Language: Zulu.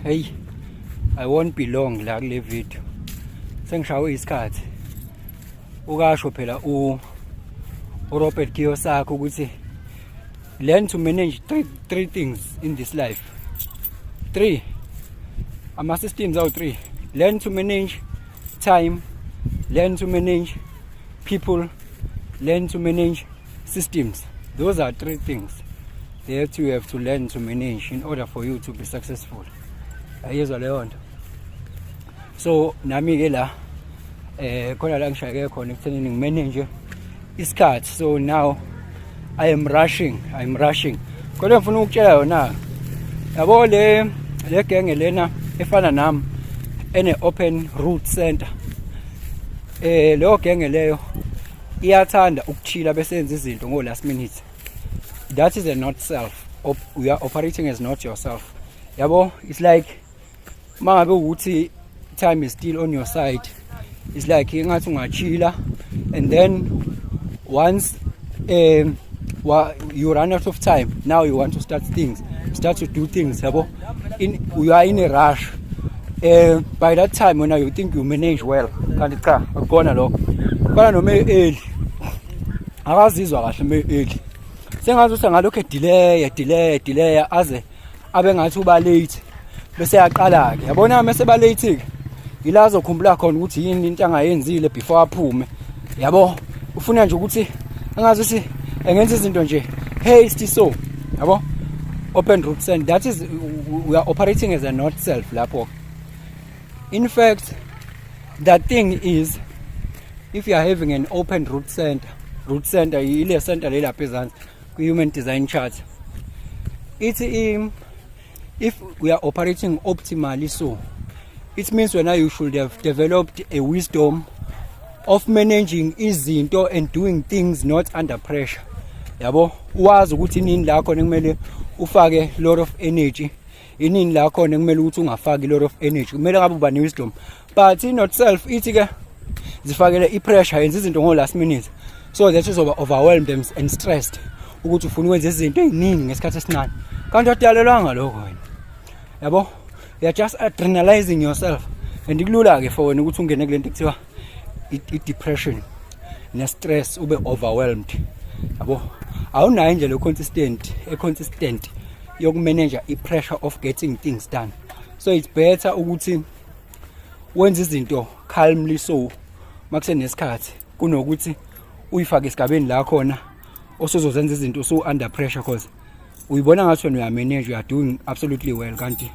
Hey, I won't be long la kule video, sengishawe isikhathi. Ukasho phela u uRobert Kiyosaki ukuthi learn to manage three things in this life, three ama systems awu three: learn to manage time, learn to manage people, learn to manage systems. Those are three things that you have to learn to manage in order for you to be successful. Ayizwa leyo nto. So nami ke la khona la ngishayeke khona ekuthenini ngimanage isikhathi. So now I am rushing, I am rushing, kodwa ngifuna ukutshela yona, yabo, le genge lena efana nami ene open root center, leyo genge leyo iyathanda ukuchila bese yenza izinto ngo last minute. That is a not self. We are operating as not yourself, yabo. It's like mangabe ukuthi time is still on your side, it's like ingathi ungachila and then once you run out of time, now you want to start things, start to do things, yabo. In you are in a rush. By that time when you think you manage well, kanti cha, akukona lokho. Kufana noma early, akazizwa kahle me early, sengathi usengalokho edelay, delay, delay, aze abe ngathi uba late, bese yaqala ke, yabona. Mase ba late ke, ila azokhumbula khona ukuthi yini into angayenzile before aphume, yabo. Ufuna nje ukuthi angazi ukuthi engenza izinto nje hasty. So yabo, open root center, that is, we are operating as a not self lapho. In fact, the thing is, if you are having an open root center, root center ile center le lapha ezansi kwi-human design chart, ithi if we are operating optimally, so it means wena you should have developed a wisdom of managing izinto and doing things not under pressure, yabo. Wazi ukuthi inini la khona kumele ufake lot of energy, inini la khona kumele ukuthi ungafaki lot of energy. Kumele ngabe uba ne-wisdom, but i-not self ithi ke zifakele i-pressure, yenza izinto ngo last minute so that uzoba overwhelmed and stressed ukuthi ufuna ukwenza izinto ey'ningi ngesikhathi esincane, kanti wadalelwanga lokho wena, yabo. You are just adrenalizing yourself and kulula-ke for wena ukuthi ungene kule nto ekuthiwa i-depression ne-stress, ube overwhelmed, yabo. Awunayo indlela e-consistent yokumanage i-pressure of getting things done. So it's better ukuthi wenze izinto calmly, so makusenesikhathi, kunokuthi uyifake esigabeni la khona osuzozenza izinto so under pressure, cause uyibona ngathi wena uyamanage, you are doing absolutely well, kanti